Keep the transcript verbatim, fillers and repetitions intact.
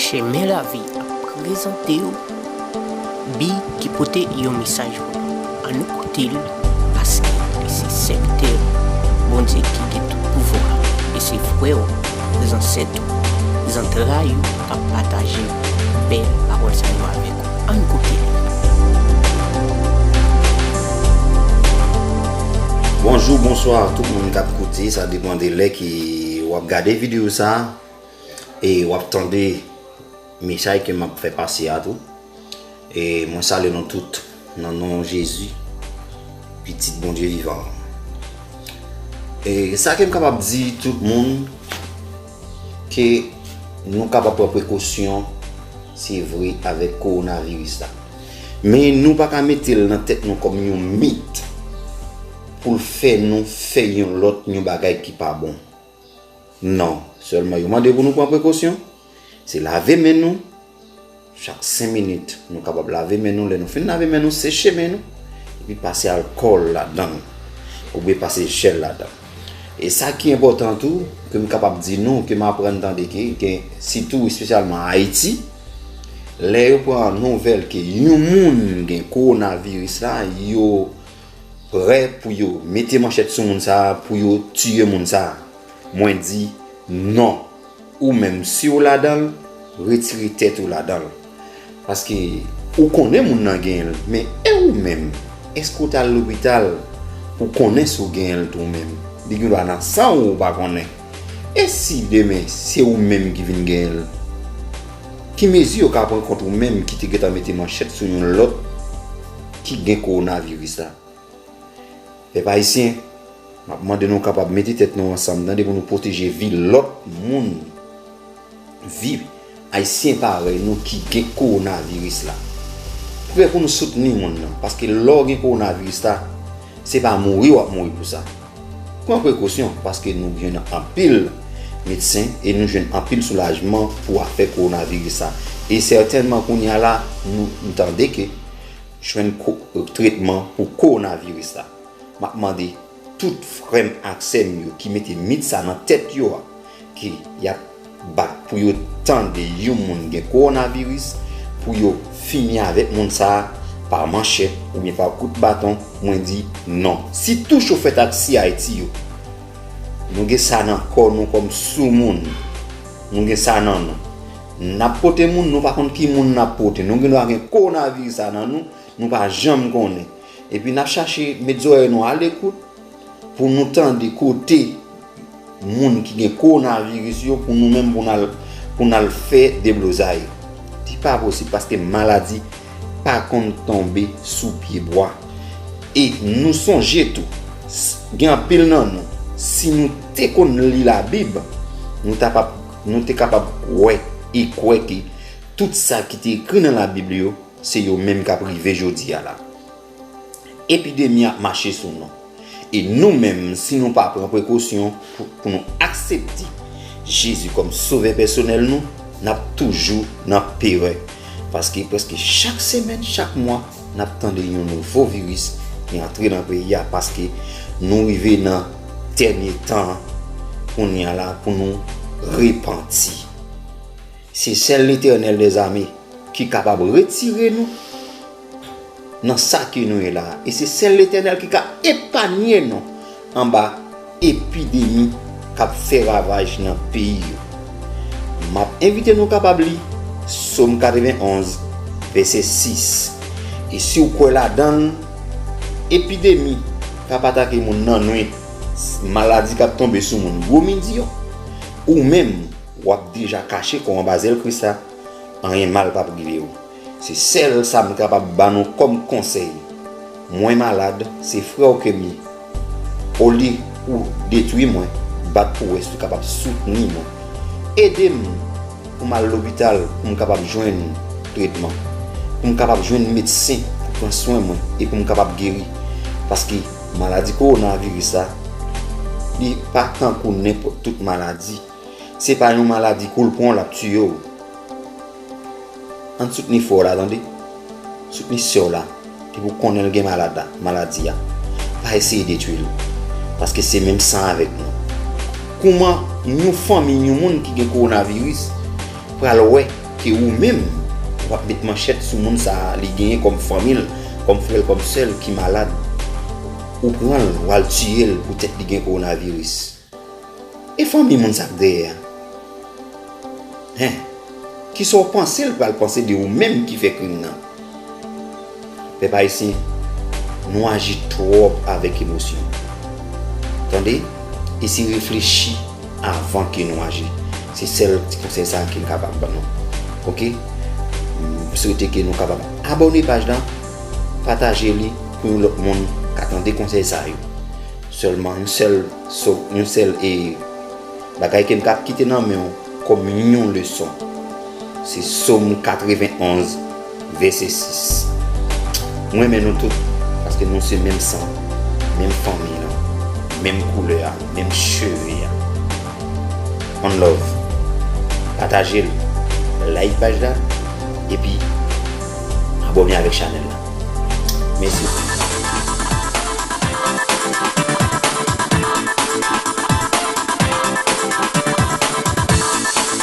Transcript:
Chemen Lavi ap prezante w bi ki pote yon mesaj pou nou. Ann nou koute l, paske li se sèvitè Bondye ki gen tout pouvwa, e se frè w, zansèt ou, zantray ou k ap pataje bèl pawòl sa yo avèk ou. Ann koute l. Bonjou, bonswa tout moun k ap koute, sa depann de lè ke w ap gade videyo sa a e w ap tande mesaj ke m ap fè pase a tou. E mwen salye nou tout nan non Jezi, Pitit Bondye vivan an. E sa ke m kapab di tout moun, ke nou kapab pran prekosyon, se vre, avèk kowonaviris la. Men nou pa ka mete l nan tèt nou kòm yon mit pou l fè nou fè yon lòt yon bagay ki pa bon. Non, sèlman yo mande pou nou pran prekosyon, se lave men nou. Chak senk minit, nou kapab lave men nou. Lè nou fin lave men nou, seche men nou, epi pase alkòl ladan l, oubyen pase jèl ladan l. E sa ki enpòtan tou, ke m kapab di nou, ke m aprann tande ke gen, sitou espesyalman Ayiti, lè yo pran nouvèl ke yon moun gen kowonaviris la, yo prè pou yo mete manchèt sou moun sa a, pou yo tiye moun sa a. Mwen di non. Ou menm, si w ladan l, retire tèt ou ladan l. Paske ou konnen moun nan genyen l, men e ou menm? Èske w t al lopital pou konnen si w genyen l tou ou menm? Li gen dwa nan san w, ou pa konnen. E si demen se ou menm ki vin genyen l? Ki mezi yo ka pran kont ou menm ki te gentan mete manchèt sou yon lòt ki gen kowonaviris la? Pèp ayisyen, m ap mande nou kapab mete tèt nou ansanm, tande, pou nou pwoteje vi lòt moun, vi ayisyen parèy nou ki gen kowonaviris la. Prè pou nou soutni moun nan, paske lè w gen kowonaviris la, se pa mouri w ap mouri pou sa. Pran prekosyon, paske nou jwenn anpil medsen e nou jwenn anpil soulajman pou afè kowonaviris la. E sètènman, kounye a la, nou, nou tande ke jwenn ko-, tretman pou kowonaviris la. M ap mande tout frè m ak sè m yo ki mete mit sa nan tèt yo a, ke y ap bat pou yo tande yon moun gen kowonaviris, pou yo fini avèk moun sa a pa manchèt oubyen pa kout baton, mwen di non. Sitou chofè taksi Ayiti yo. Nou gen sa nan kò nou kòm soumoun. Nou gen sa nan nou. N ap pote moun, nou pa konn ki moun n ap pote. Nou gen dwa gen kowonaviris sa nan nou, nou pa janm konnen. Epi n ap chache met zòrèy nou alekout pou nou tande kote moun ki gen kowonaviris yo, pou nou menm pou n al, pou n al fè deblozay. Li pa posib, paske maladi pa konn tonbe sou pye bwa. E nou sonje tou, s-, gen anpil nan nou, si nou te konn li Labib, nou ta p ap, nou te kapab wè e kwè ke tout sa ki te ekri nan Labib yo, se yo menm k ap rive jodi a la. Epidemi ap mache sou nou. E nou menm, si nou pa pran prekosyon pou, pou nou aksepte Jezi kòm Sovè pèsonèl nou, n ap toujou nan perè. Paske prèske chak semèn, chak mwa, n ap tande yon nouvo viris ki antre nan peyi a, paske nou rive nan dènye tan an, kounye a la, pou nou repanti. Se sèl Letènèl dèzame ki kapab retire nou nan sa ke nou ye la a. E se sèl Letènèl ki ka epanye nou anba epidemi k ap fè ravaj nan peyi yo. M ap envite nou kapab li Sòm katrevenn onz, vèsè sis. E si w kwè ladan l, epidemi k ap atake moun nan nwit, maladi k ap tonbe sou moun gwo midi yo, ou menm, w ap deja kache kò w anba zèl Kris la, anyen mal p ap rive w. Se sèl sa m kapab ba nou kòm konsèy. Mwen malad, se frè w ke m ye. Olye ou detwi mwen, bat pou w wè si w kapab soutni mwen. Ede m pou m al lopital, pou m kapab jwenn tretman, pou m kapab jwenn medsen pou pran swen mwen e pou m kapab geri. Paske maladi kowonaviris la, li pa tankou nenpòt tout maladi. Se pa yon maladi kou l pran w l ap tiye w. Ann soutni frè w la, tande. Soutni sè w la. Depi w konnen l gen malad la, maladi a, pa eseye detwi l. Paske se menm san avèk nou. Kouman yon fanmi, yon moun ki gen kowonaviris pral wè E ou menm, w ap met manchèt sou moun sa a, li genyen kòm fanmi l, kòm frè l, kòm sè l ki malad. Ou pran l, w al tiye l poutèt li gen kowonaviris. E fanmi moun sa k dèyè a? Hen? Kisa w panse l pral panse de ou menm ki fè krim nan? Pèp ayisyen, nou aji twòp avèk emosyon. Tande? Eseye reflechi avan ke nou aji. Se sèl ti konsèy sa a ke m kapab ban nou. Oke? M swete ke nou kapab abòne paj la, pataje li pou yon lòt moun ka tande konsèy sa yo. Sèlman yon sèl, so, yon sèl e bagay ke m ka kite nan men w kòm yon leson. Se Sòm katrevenn onz, vèsè sis. Mwen renmen nou tout, paske nou se menm san, menm fanmi lan, menm koulè a, menm cheve a. One love. Pataje l, like paj la, epi abòne avèk chanèl la. Mèsi.